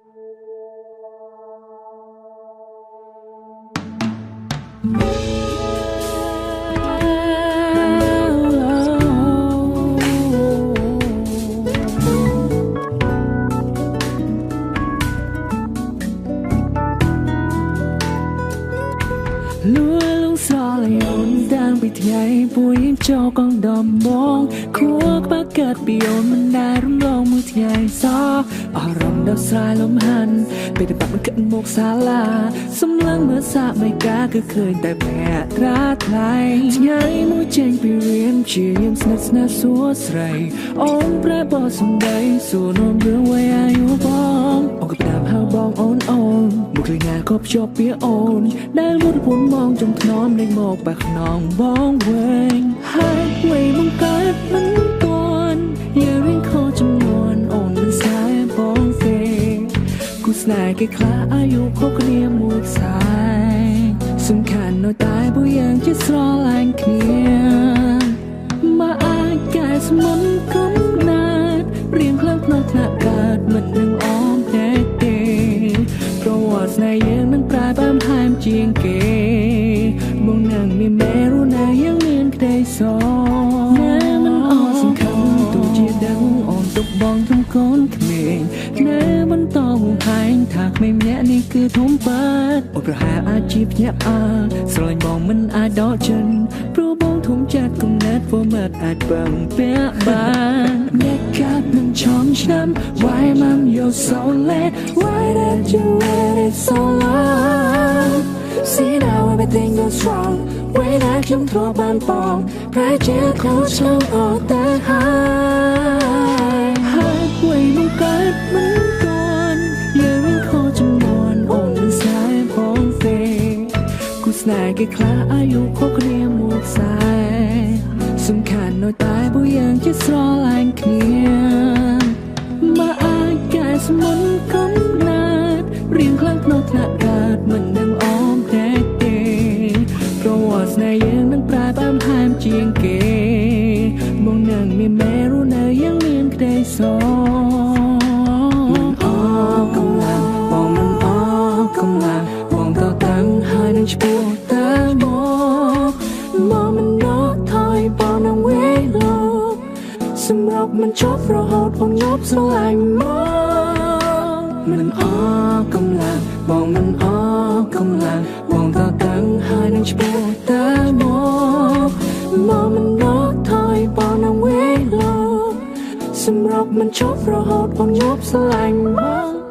លួលងស្រឡាញ់អូនតាំងពីថ្ងៃពួយចូលកងដំបងខួក្បាលកាត់ពីអូនមិនដែលរំលងមួយថ្ងៃសោះអារម្មណ៍ដោះស្រាយលំហាន់ពេលតែបាក់មិនគិតមកសាឡាសំឡឹងមើលសាមិនកាគឺឃើញតែភក្ត្រាថ្លៃថ្ងៃមួយចេញពីរៀនព្យាយាមស្និទ្ធស្នាលសួស្រីអូនប្រែបសំដីសួរនាំរឿងវ័យអាយុបងអូនក៏ផ្ដាំហៅបងអូនអូនមកឃើញណាក៏ភ្ជាប់ពីអូនដែលវត្តពុនមកចុងថ្នមលេងមកបាក់ខ្នងបងវិញហើយវ័យមកកើតមិនទាន់យើងរៀងខុសចំនួនអូនមិនស្នេហ៍បងទេគូស្នេហ៍គេខ្លះអាយុខុសគ្នាមួយខ្សែសំខាន់នៅតែពួកយើងជាស្រឡាញ់គ្នាមកអាចកែស្មុនកំណាត់រៀងខ្លាំងក្នុងថ្នាក់កើតមិននឹងអមទេទេប្រវត្តិស្នេហ៍យើងនឹងប្រែបែមហែមជាងគេមកនឹងមានមេរស់នៅយើងមានក្តីសណែមិនអត់សង្ឃឹមទោះជាដឹងអូនទុកបងធំកូនក្មេងណែបន្តហួងហែងថាក្មេងម្នាក់នេះគឺធំបាត់អូនប្រហែលអាចជាភ្ញាក់អើស្រឡាញ់បងមិនអាចដកចិនព្រោះបងធំចាត់គំនិតព្រោះមិនអាចពឹងពាក់បានអ្នកកាត់នឹងឆងឆ្នាំ Why am you so late? Why did you wait it so long? See now everything goes wrong ពេលដែលខ្ញុំធ្លាប់បានបងប្រែជាខុសឆ្លងអត់តែហើយហើយវ័យមកកើតមិនទាន់យើងវិញខុសចំនួនអូនមិនស្នេហ៍បងទេគូស្នេហ៍គេខ្លះអាយុខុសគ្នាមួយខ្សែសំខាន់នៅតែពួកយើងជាស្រឡាញ់គ្នាមកអាចកែស្មុនកំណាត់រៀងខ្លាំងក្នុងថ្នាក់កើតមិននឹងអមទេទេប្រវត្តិស្នេហ៍យើងនឹងប្រែបែមហែមជាងគេមកនឹងមានមេរស់នៅយើងមានក្តីសមិនអកម្លាំងបងមិនអកម្លាំងបងតតាំងហើយនឹងឆ្ពោះតែមកមកមិនណត់ថយបងនឹងវេលោកសម្រាប់មិនចប់រហូតអូនញាប់ស្រឡាញ់មកមិនអកម្លាំងបងមិនអកម្លាំងបងតតាំងហើយនឹងឆ្ពោះតែមកមកមិនណត់ថយបងនឹងវេលោកសម្រាប់មិនចប់រហូតអូនញាប់ស្រឡាញ់មក